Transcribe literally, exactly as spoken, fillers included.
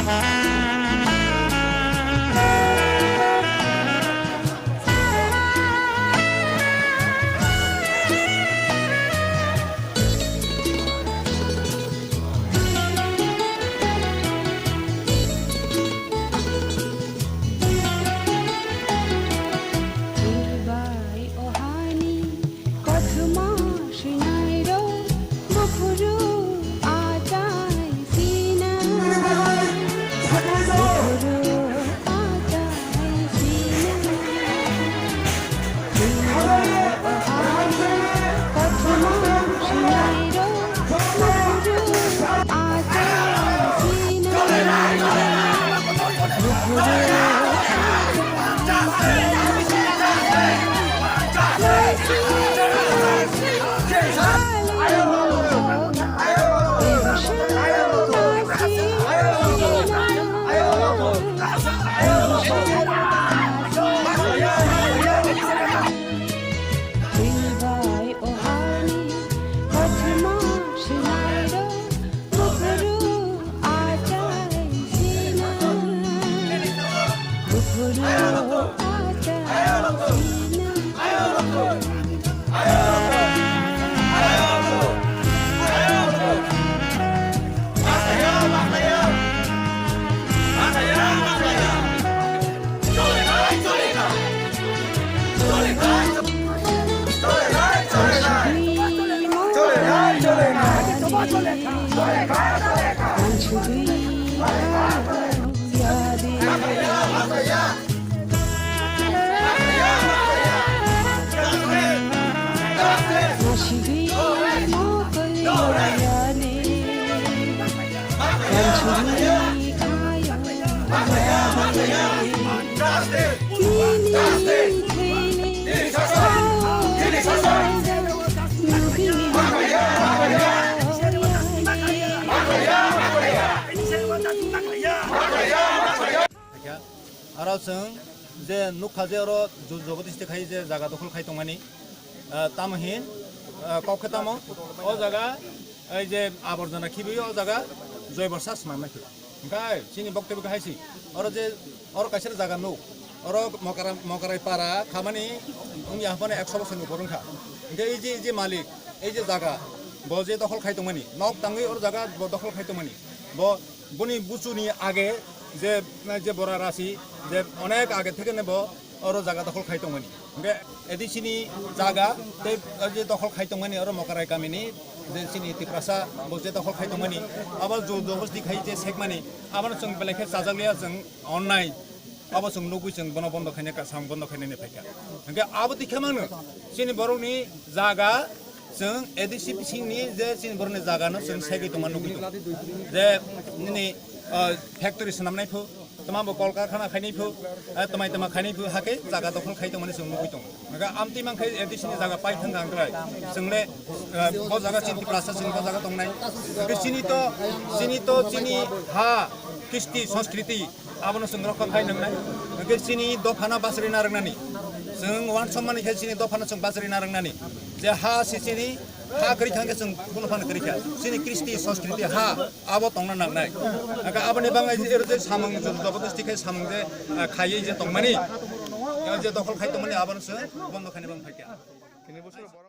Bai ohani kothoma swinairok buphuru achai sina. Buphuru achai sina. Bai ohani kothoma swinairok buphuru achai sina. Aro chwng je nukha je oro ju-, jabardasti khai je jaga dokhol khai tongmani, ah, tamo hin, ah, kok khe tamo, o jaga, ei je aborjona khibiwi o jaga joibor sa swnam nai khe. Hwnkhe chini boktobyo khe hai se, oro je, oro kaisa jaga nuk, oro Mokara-, Mokarai para khamani wngya haphano ekso bosor ni upor wngkha. Hwnkhe ei je, ei je malik, ei je jaga, bo je dokhol khai tongmani, nok tangwi oro jaga bo dokhol khai tongmani, bo Boni buchuni age je, je bora rasi je onek age thekeno bo oro jaga dokhol khai tongmani. Hwnkhe A D C ni jaga tei je dokhol khai tongmani oro Mokarai kamini je chini Tiprasa bo je dokhol khai tongmani, abo jabardasti khai je sekmani, abono chwng belai khe chajakliya chwng onnai. Abo chwng nugwi chwng bono bondo khainai ka, samung bondo khainani phaikha. Hwnkhe abo tikhe mangno chini borokni jaga chwng A D C bisingni je chini borokni jaga no chwng segwi tongma nugwi tongo. Je nini, ah, factory swnamnai phu, tma bo kol karkhana khainai phu, ah, tmai tma khainai phu, hakhe jaga dokhol khai tongmani chwng nugwi tongo. Hwnkhe amtwi mankhe A D C ni jaga pai thang thang khlai. Chwng le, ah, bo jaga chini Tiprasa chwng bo jaga tongnai. Hwnkhe chini to, chini to chini ha, kisti, sanskriti, abono chwng rokha khai nangnai. Hwnkhe chini dophano bachari narwknani. Chwng uansukmani khe chini dophano chwng bachari narwknani. Je ha se chini ha kwrwi thangkhe chwng bono phano kwrwi kha. Chini kristi sanskriti ha abo tongna nangnai. Hwnkhe aboni bagwi je ero je samung jabardasti khe samung je, ah, khaiwi je tongmani, je dokhol khai tongmani abono chwng bondo khaina bagwi phaikha.